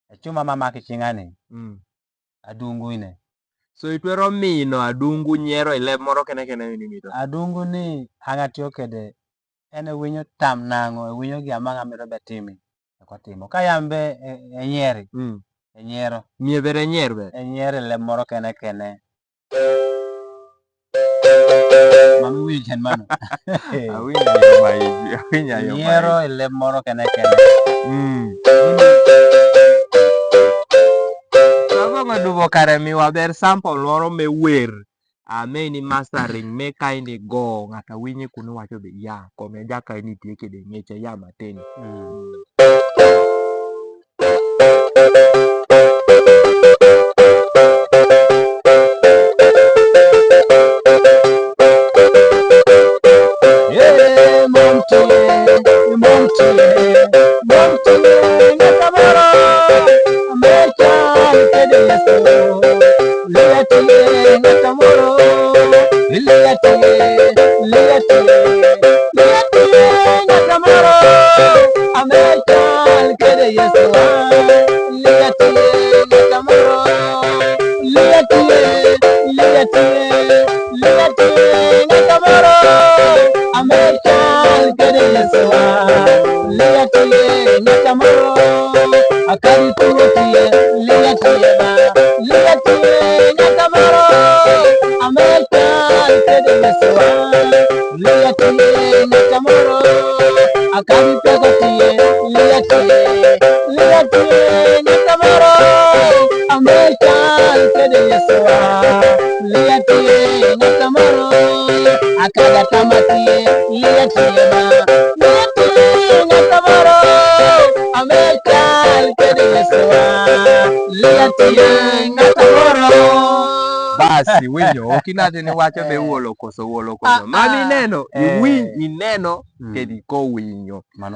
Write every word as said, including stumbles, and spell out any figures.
E cuma ma mak i cinga ni. Mm. Adungu ine. So itwero mino adungu nyero i leb moro kene kene ini mito. Adungu ni an atiyo kede, en ewinyo tam nang'o, ewinyo gi amanga mito be timi. Eko timo. Ka yam be e, enyeri. Mm. Enyero. Mie bere enyer be. Enyer i leb moro kene kene. Mami winyo cen mano. Awinyo ayo ma iji, awinyo ayo ma iji. Nyero i leb moro kene kene. Mm. Sabongo dubo kare miwa ber sample moro me wer. A me ini mastering me ka ini go ng'ato awinye kuni wacho be ya, kome ja ka ini tie kede ng'eche ya matin. Mm. Basi, winyo, ok inati ni wacho be wuolo koso, wuolo koso. Ah, mami ah, ineno, eh, iwinj, ineno, mm, kedi ko winyo. Mano